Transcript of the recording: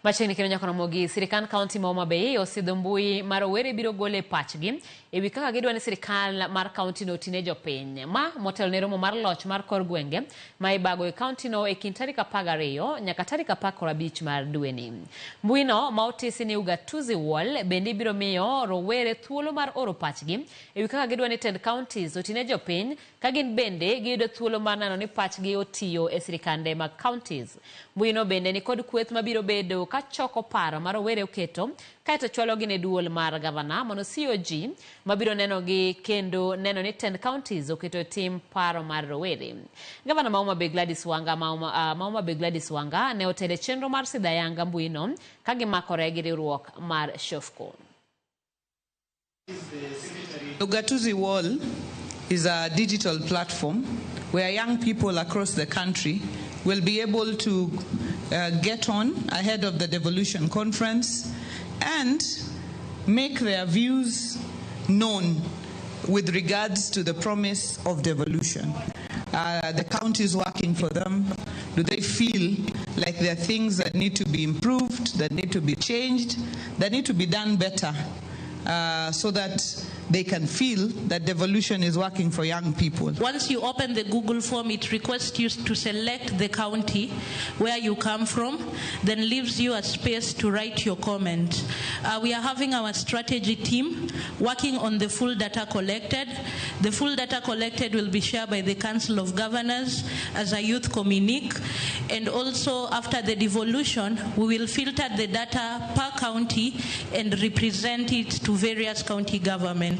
Machiegni kendo nyaka Ramogi, sirikand kaunti ma Homa Bay osidho mbui ma rowere biro golo e pachgi e wi kaka gidwa ni sirikal mar kauntino oti ne jopiny. Ma motelo ne romo mar loch mar kor gwenge ma ibago e kauntino e kind tarik 12 nyaka tarik 15 mar dweni. Mbuino ma otisi ni Ugatuzi Wall bende ibiro miyo rowere thuolo mar oro pachgi e wi kaka gidwa ni tend counties oti ne jopiny ka gin bende giyudo thuolo mar neno ni pachgi otiyo e sirikande mag counties. Mbuino bende nikod kweth mabiro bedo ka choko paro ma rowere oketo kaeto chwalogi ne duol mar gavana mano COG mabiro nenogi kendo neno ni tend counties oketo e tim paro mar rowere. Gavana ma Homa Bay Gladys Wanga ma Homa Bay Gladys Wanga ne otelo e chenro mar sidho ayanga mbuino ka gimakore gi riwruok mar Shofco. Ugatuzi Wall is a digital platform where young people across the country will be able to get on ahead of the devolution conference and make their views known with regards to the promise of devolution. The county is working for them. Do they feel like there are things that need to be improved, that need to be changed, that need to be done better, so that they can feel that devolution is working for young people? Once you open the Google form, it requests you to select the county where you come from, then leaves you a space to write your comment. We are having our strategy team working on the full data collected. The full data collected will be shared by the Council of Governors as a youth communique. And also after the devolution, we will filter the data per county and represent it to various county governments.